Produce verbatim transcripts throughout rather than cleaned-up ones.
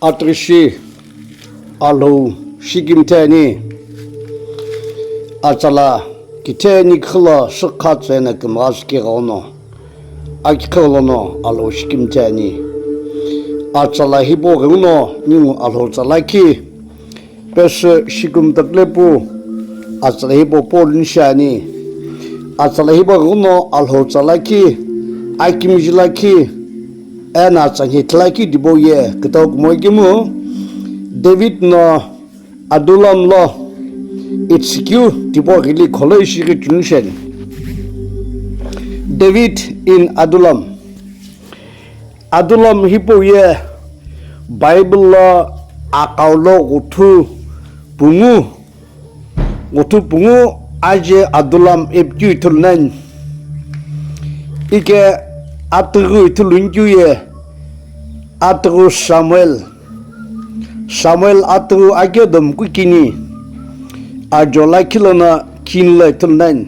Atughushi Alhou shikimthe ani. Atsala kitheni khilo shikha tsena kümgha shikighono. Akikholono Alhou shikimthe ani. Atsala hipau ghenguno ningu Alhou tsala ki. Pesü shikumtakle pu, atsala hipau Paul ni shiani. Atsala hipau ghenguno Alhou tsala ki, akimiji lakhi, eno atsa nhithila ki tipau ye, kutau kumo ikemu, David no Adullam lo, itsikeu tipau ghili kholo ishi ghi chunu shiani. David in Adullam. Adullam hipau ye Bible lo aghau lo ghuthu pungu, ghuthu pungu aje Adullam ipikeu ithulu nani. Ike atughu ithulu nikeu ye atughu Samuel. Samuel atughu akedo mkukini ajo lakhi lono kini lo ithulu nani.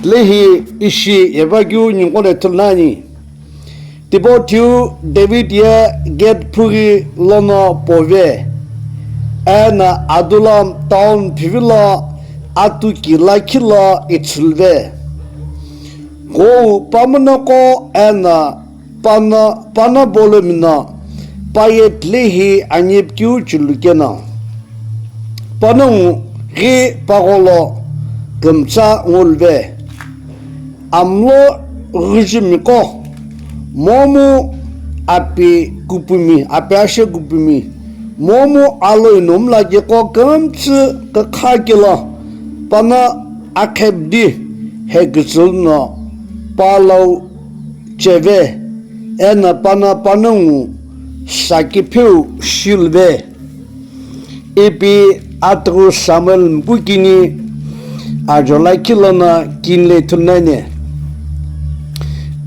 Lehi ishi evakeu ninguqo lo ithulu nani. Tipau thiu David ye gate phughi lono pove, eno Adullam town phivilo atuki lakhi lo ithuluve. Ghou pamunoqo eno pana, pana bolomi no paye tilehi anyepikeu chulu keno. Panongu ghi pagholo kümtsa ngoluve. Amlo ghüjümiqo, momu api kupumi, api ashe kupumi, momu alo inomla keko kümtsü kakha kelo, pana akhepdi he kütsülu no palau cheve, eno pana panongu sakipheu shiluve. Ipi atughu Samuel mkukini ajo lakhi lono kini lo ithulu nani.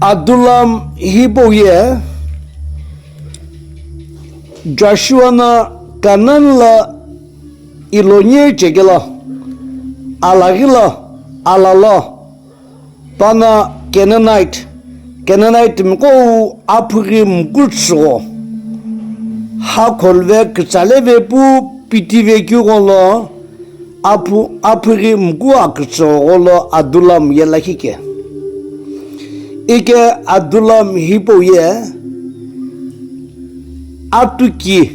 Adullam hipau ye Joshua no Canaan lo ilonie chekelo, alaghi lo, ala lo, pana Canaanite, Canaanite miqo wu aphughi mkutsügho, hakholve kütsale ve pu piti vekeu gholo, aphu, aphughi mku akütsügho gholo Adullam ye lakhi ke. Ike Adullam hipau ye atuki,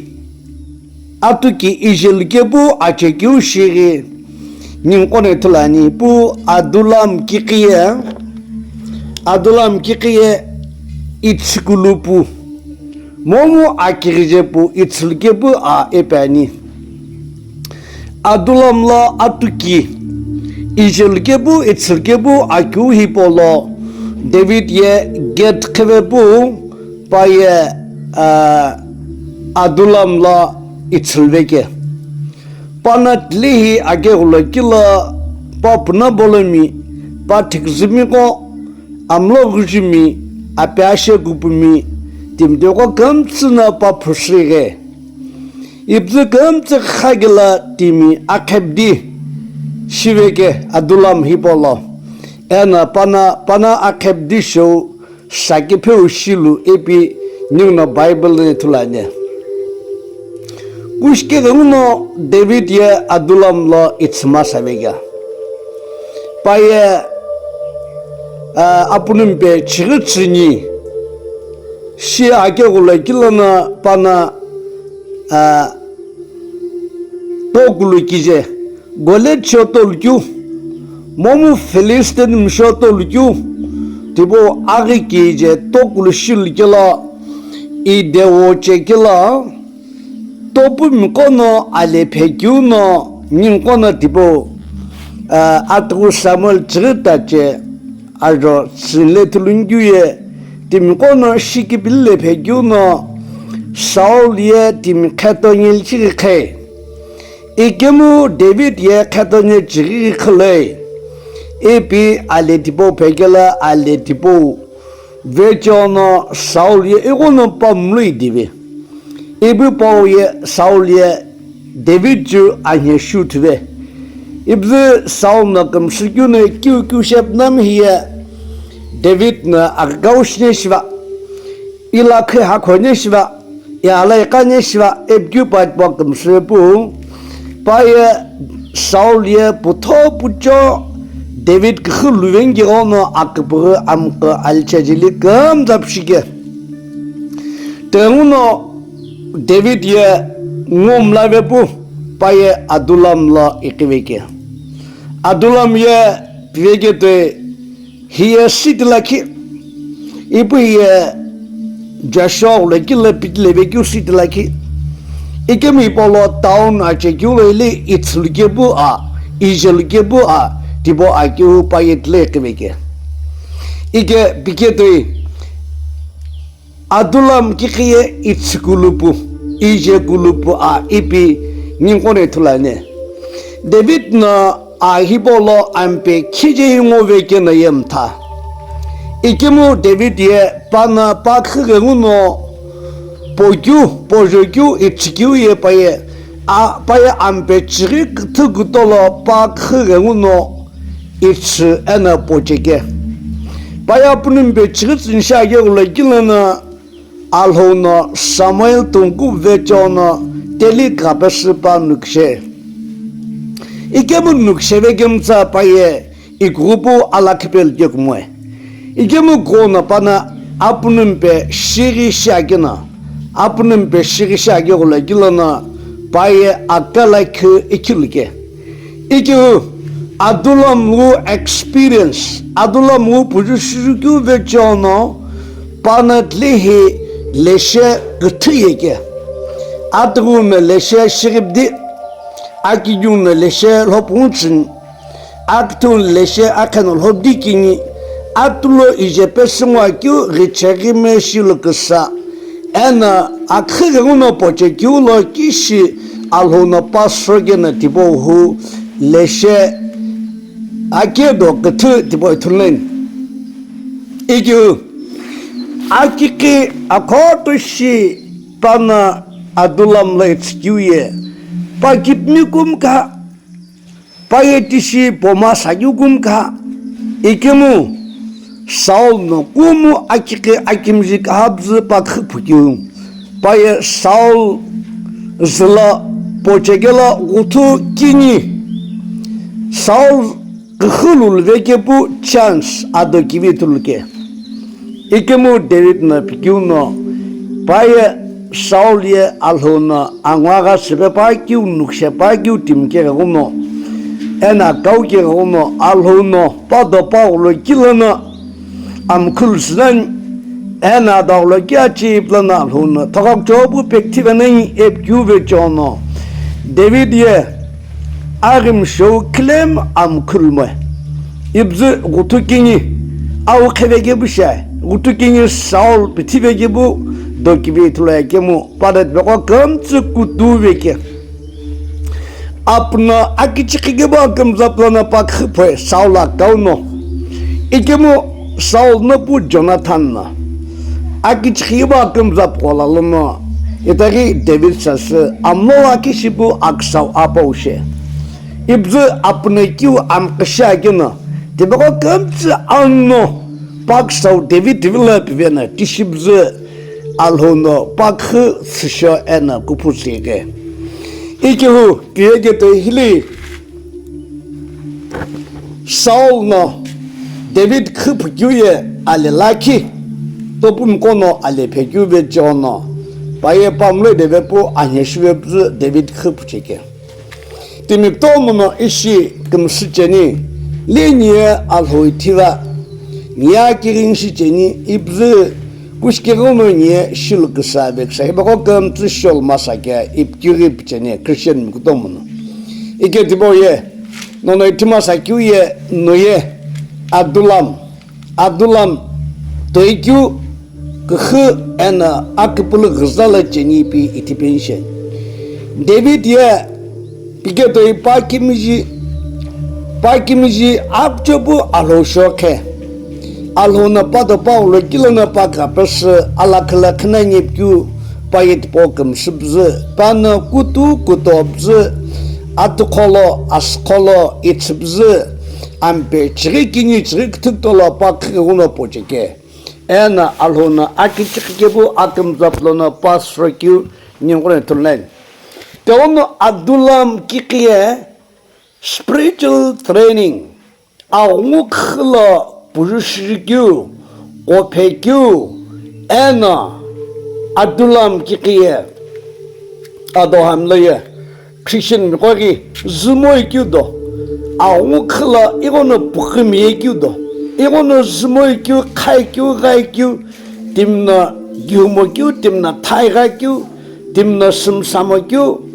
atuki ijelu kepu achekeu shighi ninguqo no ithulu ani. Pu Adullam kikhiye, Adullam kikhiye itsikulu pu, momu akighije pu itsülu kepu a ipi ani. Adullam lo atuki ijelu kepu itsülu kepu akeu hipau lo David ye gate qhive pu paye, ah, Adullam lo itsüluveke. Pana tilehi akeghulo kilo pa puna bolomi, pa thiküzümiqo, amlo ghüjümi, api ashe kupumi, timi tiqo kümtsü no pa phusüghe. Ipuzü kümtsü khakelo timi akhepdi shiveke Adullam hipau lo. Eno pana, pana akhepdi shou sakipheu shilu ipi ninguno Bible lo ithulu ani. Kushike ghenguno David ye Adullam lo itsüma savekea. Paye, ah, apunumpe chighi tsüni shi akeghulo kilono pana, ah, tokulu kije Goliath sho tolukeu, momu Philistine misho tolukeu, tipau aghi kije tokulu shilu kelo, idewo chekelo, topu miqo no ale phekeu no ninguqo no tipau, ah, atughu Samuel chighi tache ajo tsünle thuluni keu ye, timiqo no shikipili le phekeu no Saul ye timi khetonye lichighi khe. Ikemu David ye khetonye chighi khiloi. Ipi ale tipau phekelo ale tipau vecheono Saul ye ighono pa mlu idivi. Ipi pau ye Saul ye David ju anhe shu thuve. Ipuzü Saul no kümsükeu no kiu kiu shep nam hiye David no akikau shine shiva. Ila khe hakho ne shiva. Ya ala iqani shiva epikeu pa tipau kümsüpu, pa ye Saul ye putho pucho David küxü luveni ghenguno aküpüghü amkü alichajili kümzapshike. Thenguno David ye ngomlavepu pa ye Adullam lo iqiveke. Adullam ye piveke toi hiye city lakhi, ipu hiye Joshua ghulokilo pitilevekeu city lakhi. Ikemu hipau lo town achekeu lo ili itsülukepu a, ijelukepu a, tipau akeu pa ye tile iqiveke. Ike piketoi Adullam kikhiye itsükulupu, ijekulupu a ipi ninguqo no ithulu ani. David no a hipau lo ampe khijehi ngo vekeno ye mtha. Ikemu David ye pano pa küxü ghenguno pokeu, pojokeu, itsükeu ye pa ye, a, pa ye ampe chighi küthü kutolo pa küxü ghenguno itsü eno pocheke. Pa ye Apunimpe chighi tsüni shi akeu ghulokilo no Alhou no Samuel tungku vecheono teli khapesü pa nukishe. Ikemu nukishe vekemtsa pa ye ikughupu alakhipe lukekumoi. Ikemu kuno pano Apunimpe shighi shi akeno, Apunimpe shighi shi akeu ghulokilo no pa ye akala khü ikhiluke. Ikeu Adullam wu experience, Adullam wu puju shijukeu vecheono pano tile hi leshe küthü yeke. Atughu no leshe shighipdi, akighiu no leshe lhopungutsüni, akithu no leshe akheno lhobdi kini, atulo ije pesü ngo akeu ghicheghi me shilu küsa, eno aküxü ghenguno pochekeu lo kishi Alhou no pa sokeno tipau hu leshe akedo küthü tipau ithulu nani. Ikeu akikhi akhoto shi pano Adullam lo itsükeu ye pa kipmi kumkha, pa ye tishi poma sakeu kumkha, ikemu Saul no kumu akikhi akimiji kaha püzü pa küxü phukeu, pa ye Saul zülo pochekelo ghuthu kini Saul küxü lulu vekepu chance ado kivi ithuluke. Ikemu David no pikeu no pa ye Saul ye Alhou no angwa gha süpe pa keu nukishe pa keu timi keghe ghuno eno akau keghe ghuno Alhou no pa do pa ghulokilo no amkhulu sünani, eno adaghulo kiachi pülono Alhou no thoghakucho pu pekithive nani ipikeu vecheono David ye aghimshou khilemu amkhulu moi. Ipüzü ghuthu kini au qhevekepu shi, ghuthu kini Saul pithivekepu dokivi ithulu akemu pano tipaqo kümtsü kutu veke. Apu no akichikhi kepu akümza pülono pa küxü phoe Saul akau no. Ikemu Saul no pu Jonathan no akichikhi kepu akümza püqo la lono itaghi David sasü amlo lakhi shipu aküsau apau she. Ipüzü apu no keu amkha shi akeno tipaqo kümtsü ano pa küsau David vilo piveno tishi püzü Alhou no pa küxü tsüsho eno kuphu tsüke. Ikeu piveke toi hili Saul no David küxü phukeu ye ale lakhi, topumi qono ale phekeu vecheono pa ye pamlo devepu anheshive püzü David küxü phucheke. Timi kutomo no ishi kümsü cheni, leni ye Alhou ithivea, ni ye akighi shi cheni, ipüzü kushikeghi no ni ye shilu küsa veküsa, hipaqo kümtsü sholu masa kea ipikeu ghi picheni Christian mi kutomo no. Ike tipau ye, nono ithi masa keu ye, no ye, Adullam, Adullam, toikeu küxü eno aküpülü ghüza lo cheni ipi ithipeni she. David ye piketoi pa kimiji, pa kimiji akuchopu Alhou shokhe. Alhou no pa do pa ghulokilo no pa khapesü alakhala khina nyepikeu pa ye tipau kümsü püzü, pano kutu kuto püzü, atukholo, asükholo, itsü püzü, ampe chighi kini chighi küthü kutolo pa küxü ghuno pocheke. eno Alhou no akichikhi kepu akümtsa pülono pastor keu ninguqo no ithulu nani. Tighenguno Adullam kiqi ye spiritual training, aghungu khulo puju shirikeu, qophe keu, eno Adullam kiqi ye ado hamlo ye Christian miqo ghi zumoi keu do, aghungu khulo ighono pukhumi ye keu do, ighono zumoi keu, khai keu, ghai keu, timi no gihumo keu, timi no thai gha keu, timi no sümsamo keu,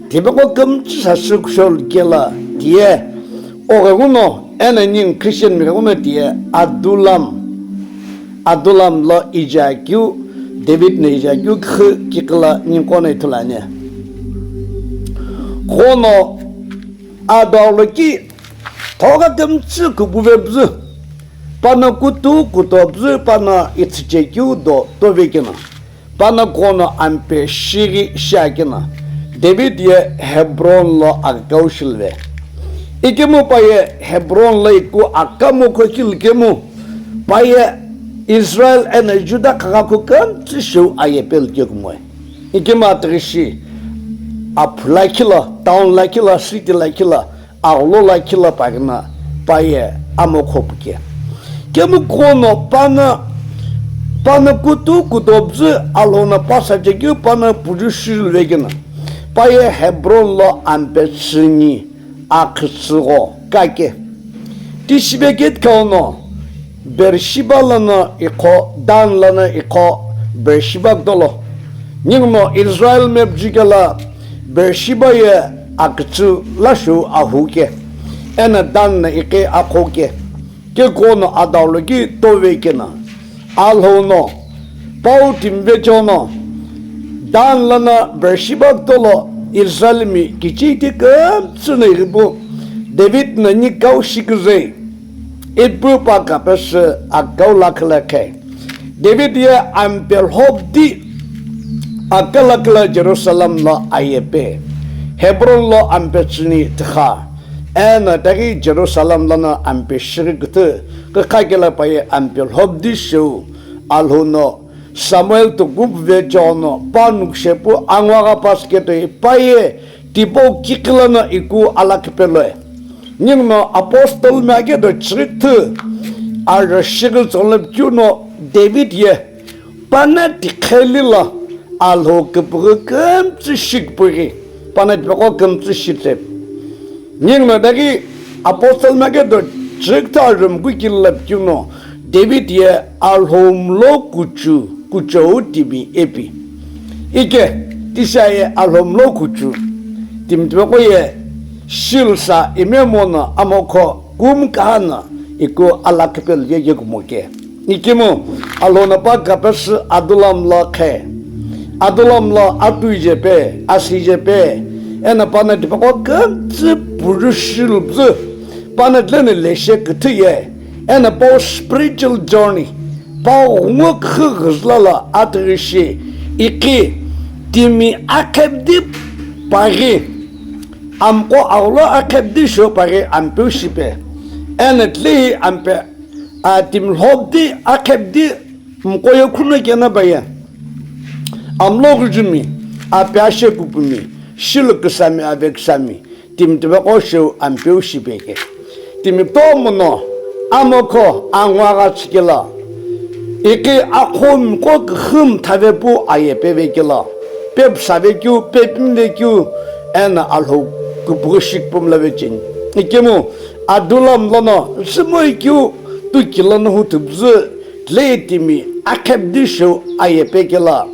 tipaqo kümtsü sasü kushou kelo tiye, oghenguno eno ningu Christian miqhenguno tiye Adullam, Adullam lo ija keu, David no ija keu khu kiqi lo ninguqo no ithulu ani. Qo no ado lo ki thoka kümtsü kupuve püzü, pano kutu kuto püzü, pano itsüche keu do tove keno, pano qo no ampe shighi shiakeno, David ye Hebron lo akau shilve. Ikemu pa ye Hebron lo iku akamokho kilo kemu, pa ye Israel eno Juda kha gha kümtsü shou aye pe lo kekumoe. Ikemu atighishi, aphu lakhi lo, town lakhi lo, city lakhi lo, agholo lakhi lo pa keno pa ye amokho puke. Kemu qo no pano, pano kutu kuto püzü Alhou no pa sache keu pano puju shilve keno, pa ye Hebron lo ampe tsüni akütsügho kake. Tishibe ketkhau no Beersheba lono iqo, Dan lono iqo Beersheba kudolo. Ninguno Israel map jukelo Beersheba ye akütsü lasho ahu ke, eno Dan no iqi aqhou ke. Ke qo no ado lo ki tove keno, Alhou no pau timi vecheono, Dan lono Beersheba kudolo Israel mi kichiti kümtsü no ighipu David no nikau shiküzei, ipu pa kapesü akau lakhi lo khe. David ye ampe lhobdi akala kala Jerusalem lo aye pe. Hebron lo ampe tsüni tikha. Eno taghi Jerusalem lono ampe shighi küthü kükha kelo pa ye ampe lhobdi shou Alhou no Samuel tukupu vecheono pa nukushepu angwa gha pasü ketoi pa ye tipau kiqi lono iku alakhi peloe. Ninguno apostle mi akedo chirikthü arü shighi tsülo keu no David ye pano tiqheli lo Alhou küpüghü kümtsü shi küpüghi, pano tipaqo kümtsü shi tse. Ninguno taghi apostle mi akedo chirikthü arü mkukilo keu no David ye Alhou mlo kuchu, kuchou timi epi. Ike, tisa ye Alhou mlo kuchu, timi tipaqo ye shilsa imemono amokho kum kahana iku alakhi pelo ye yekumo ke. Ikemu Alhou no pa kapesü Adullam lo khe. Adullam lo atui je pe, asi je pe, eno pano tipaqo kümtsü puju shilu püzü, pano tileno leshe küthü ye, eno pau spiritual journey, pau ghungu khu ghüzüla lo atüghi shi, iqi timi akhepdi paghi, amqo agholo akhepdi shou paghi ampeu shipe, eno tilehi ampe a timi lhobdi akhepdi mqo ye khuno keno pa ye amlo ghüjümi, apiashe kupumi, shilu küsami, ave küsami, timi tipaqo shou ampeu shipe ke. Timi tomo no amokho angwa gha chikelo, iqi aqhou mqo küxü mthave pu aye peve kelo, pepüsave keu, pepimve keu, eno Alhou küpüghü shi küpümlo vecheni. Ikemu Adullam lono zumoi keu tuki lono hu thüpüzü, tilehi timi akhepdi shou aye pe kelo,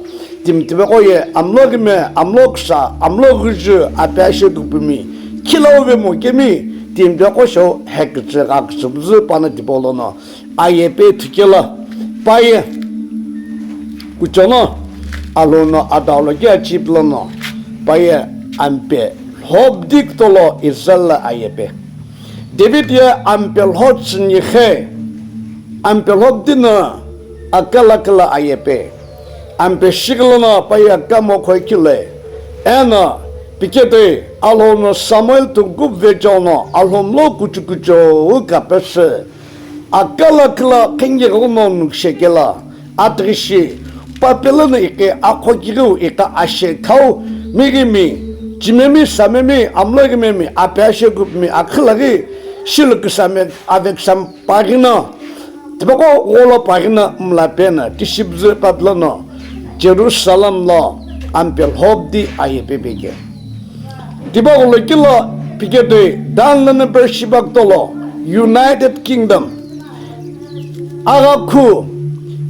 timi tipaqo ye amlo ghime, amlo küsa, amlo ghüjü, apiashe kupumi, khilauve mo kemi, timi tipaqo shou hekütsü ghakütsü püzü pano tipau lono aye pe thukelo, pa ye kuchono Alhou no ado lo ki achieve lono, pa ye ampe lhobdi kudolo Israel lo aye pe. David ye ampe lho tsüni khe, ampe lhobdi no akala kala aye pe. Ampe shighi lono pa ye akamokho khiloi. Eno piketoi Alhou no Samuel tukupu vecheono Alhou mlo kuchu kuchou kapesü akala kala khenge ghono nukushe kelo, Atughishi, pa pelono iqi akhokighiu iqa ashekhau, mighimi, chimemi, samemi, amloghimemi, ape ashekupmi, akhilaghi, shilukisame, avekisam paghino, tipaqo gholo paghino mla peno, tishibzü pa pelono, Jerusalem lo, ampel hobdi aye pepeke. Tipaqo lo kilo piketoi, dan lono Beersheba kutolo, United Kingdom. Agha khu,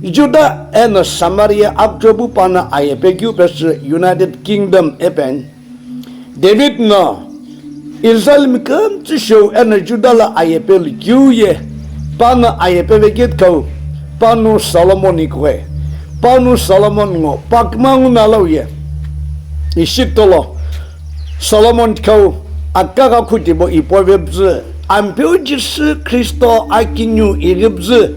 Judah eno Samaria akchobu pano aye pekeu pesü United Kingdom epeni. David no Israel mi kümtsü shou eno Judah lo aye pelu keu ye, pano aye pevekeu kau, panu Solomon ikwe, panu Solomon ngo, pakma ngu nalo ye. Ishi tolo, Solomon kau, akagha khutibo ipo vebzü, Ampeu Jisü Khristo akiniu ighibzü,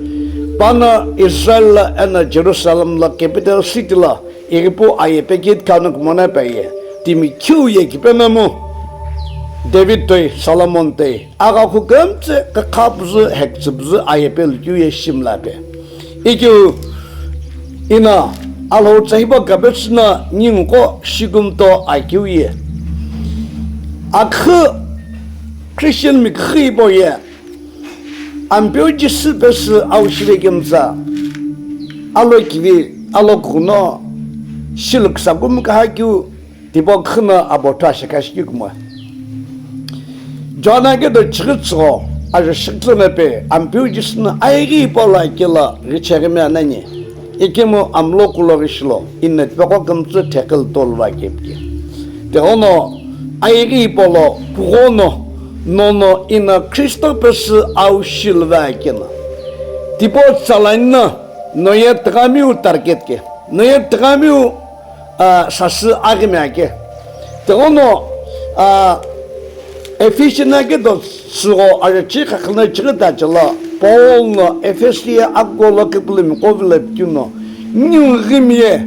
pano Israel lo eno Jerusalem lo capital city lo, ighipu aye pekeu kano kumona peye, timi keu ye kipenomu, David toi, Solomon toi, agha khu kümtsü, kakhapzü, hektsüpzü aye pelu keu ye shimla pe. Ikeu, ina, Alhou tsahiba kapetsü no ninguqo shikumto akeu ye. Akhü Christian mi khü ipo ye, Ampeu Jisü pesü au shive kemtsa, alo kivi, alo kuno, shiluksa kumkaha keu, tipaqo khüno abo thua shekha shikikuma. John akedo chighi tsügho, ajo shikitsü no pe, Ampeu Jisü no aighi ipo lo akelo, ghicheghi mi anani. Ikemu amlo kulo ghishilo, ino tipaqo kümtsü thekil tolu va kepike. Tighono, aighi ipo lo, kughono, nono ino Khristo pesü au shilu va akeno. Tipau tsalani no, noye tighomiu target ke, noye tighomiu ah, sasü aghimi ake. Tighono, ah, Ephesian akedo tsügho ajo chighi khakhino chighi tachelo, Paul no Ephesia akughulo kipulumi kovilo pikeu no, ningu ghimi ye,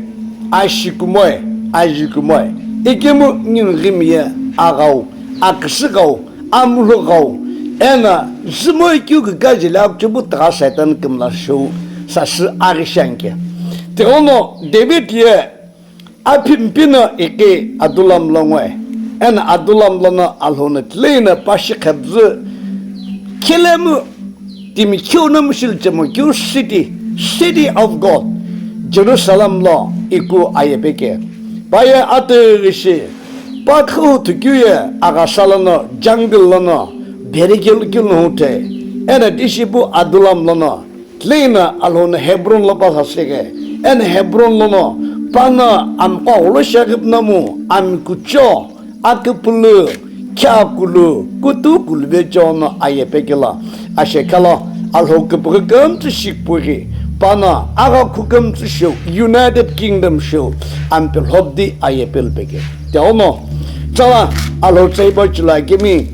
ashi kumoe, aji kumoe, ikemu ningu ghimi ye, aghau, aküsüghau, amulhoghau, eno, zümo ikeu kikajeli akuchubu tagha Satan kümla shou, sasü aghi shianke. Tighono, David ye, Aphimpi no iqi Adullam lo ngoe, eno Adullam lono Alhou no tilehi no pashi khepzü, khilemu timi kheu no mushil chemo keu city, city of God, Jerusalem lo iku aye peke. Paye atughi shi, pa khühu thukeu ye aghasa lono, jungle lono, berikelu kelu no huthe, eno tishipu Adullam lono, Tilehi no Alhou no Hebron lo pa sasüghi, eno Hebron lono pano amqo aghulo shiaghi pünomu, amikucho, aküpülü, kheakulu, kutu kulu vecheono aye pekelo, ashekhalo, Alhou küpüghü kümtsü shikipüghi, pano agha khu kümtsü shou, United Kingdom shou, ampe lhobdi aye pelupeke. Tighono, tsala, Alhou tsahipa chula kemi,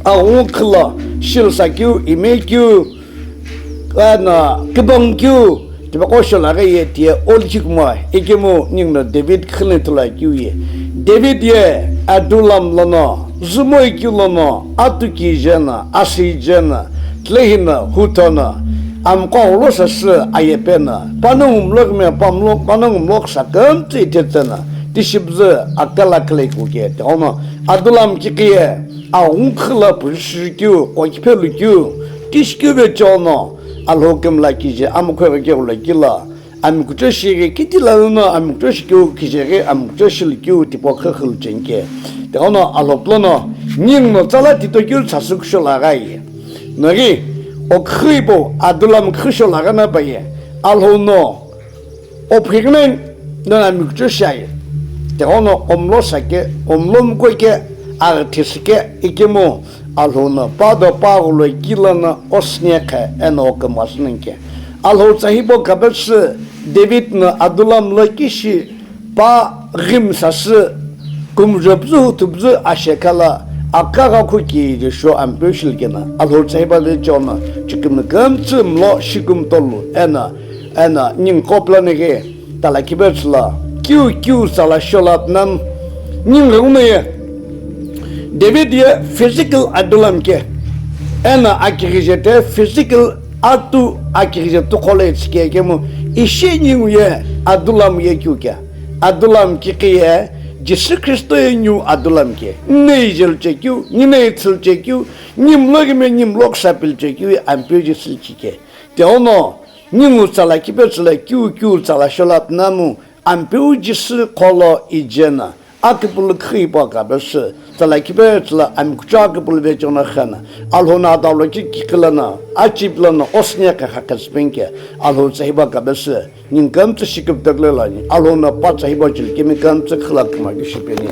aghungu khülo, shilsa keu, ime keu, Eno, kibong keu, tipaqo sholaghai ye tiye olichikuma, ikemu ninguno David khilini tula keu ye. David ye, Adullam lono, zumoi keu lono, atu kije no, asije no, tilehi no, hutho no, amqo aghulo sasü ayepe no, panongu mlokime pamlo, panongu mlok sakümtsü ithetsü no, tishibzü akala khilai kuke, tighono, Adullam kiqiye, Aghungu khüla pushi keu, qo kiphelu keu, tishi keu vecheono, Alhou kümla kije, amukhoeghi keghulo kilo, amikucho shighi kitila lono, amikucho shikeu kijeghi, amikucho shilu keu, tipau khükhülu chenke. Tighono, Alhou pulono, ninguno tsala tito keu sasü kusho laghaye. Noghi, okhü hipau, Adullam khüsho lagha napaye, Alhou no, Ophighinan nana mikucho shiaye. Tighono omlo sake, omlo mukoike, aghi thisike, ikemu Alhou no pado paghulo kilono osniekhe eno okümasünenke. Alhou tsahibo kabetsü David no Adullam lo kishi pa ghim sasü Kumzhopüzü hutupüzü ashekhala, akagha khuki Joshua ampeu shilkena, Alhou tsahipa vecheono, chikimi kümtsü mlo shikumi tolu, eno, eno, ningu qo pulani ghi, tala kibetsülo, kiu, kiu tsala shola pnam, ningu ghenguno ye, David ye physical Adullam ke, eno, akighije te physical atu akighije tuqholo itsike kemu, Ishi ningu ye adulamu ye keu ke, adulamu kikhi ye Jisü Khristo ye niu adulamu ke, ninai jelu chekeu, ninai thulu chekeu, nimlo kime nimlo kusapili chekeu ye Ampeu Jisü likhi ke. Tighenguno, ningu tsala khipesü lo keu keu tsala sholapu namu, Ampeu Jisü qholo ije na, akipulu khü ipu akabesü, tsala khipesü lo ami kuchou akipulu vecheo no khena, Alhou no adalo ki kikhi lono, achipi lono, osüni akha khakhe süpeni ke, Alhou tsa hipa akabesü, ningu kümtsü shikiptokle lani, Alhou no pa tsa hipa chili kemi kümtsü khila kuma ki shipeni.